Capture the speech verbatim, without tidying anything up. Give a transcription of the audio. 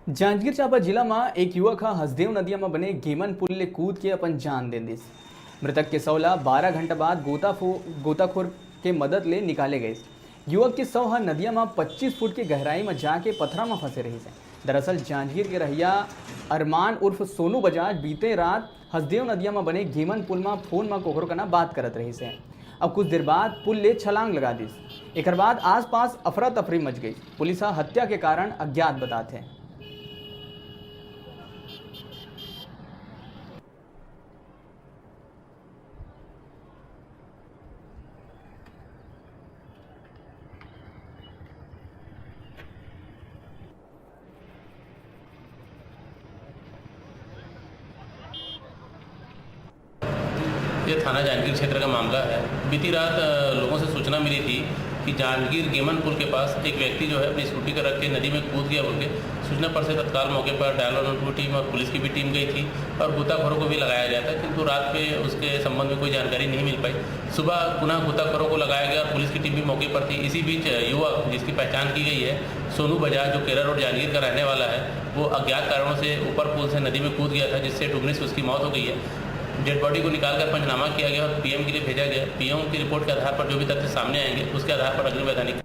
जांजगीर चांपा जिला म एक युवक ह हसदेव नदिया म बने गेमन पुल ले कूद के अपन जान दे दिस। मृतक के शव ला बारह घंटा बाद गोताफो-, गोताखोर के मदद ले निकाले गइस। युवक के शव ह नदिया म पच्चीस फुट के गहराई म जाके पथरा म फंसे रहिस हे। दरअसल जांजगीर के रहइया अरमान उर्फ सोनू बजाज बीते रात हसदेव नदिया म बने गेमन पुल म फोन म कोकरो कना बात करत रहिस हे। अब कुछ देर बाद पुल ले छलांग लगा दिस। एकर बाद आसपास अफरा तफरी मच गई। पुलिस ह हत्या के कारण अज्ञात बतात हे। ये थाना जांजगीर क्षेत्र का मामला है। बीती रात, अ, लोगों से सूचना मिली थी कि जांजगीर गेमन पुल के पास एक व्यक्ति जो है अपनी स्कूटी को रख के नदी में कूद गया बोल के। सूचना पर से तत्काल मौके पर डायल वन वन टू टीम और पुलिस की भी टीम गई थी और गोताखोरों को भी लगाया गया था, किंतु रात पे उसके संबंध में कोई जानकारी नहीं मिल पाई। सुबह पुनः गोताखोरों को लगाया गया और पुलिस की टीम भी मौके पर थी। इसी बीच, अ, युवक जिसकी पहचान की गई है सोनू बजाज, जो केरा रोड जांजगीर का रहने वाला है, वो अज्ञात कारणों से ऊपर पुल से नदी में कूद गया था, जिससे डूबने से उसकी मौत हो गई है। डेड बॉडी को निकालकर पंचनामा किया गया और पीएम के लिए भेजा गया। पीएम की रिपोर्ट के आधार पर जो भी तथ्य सामने आएंगे, उसके आधार पर अग्रिम वैधानिक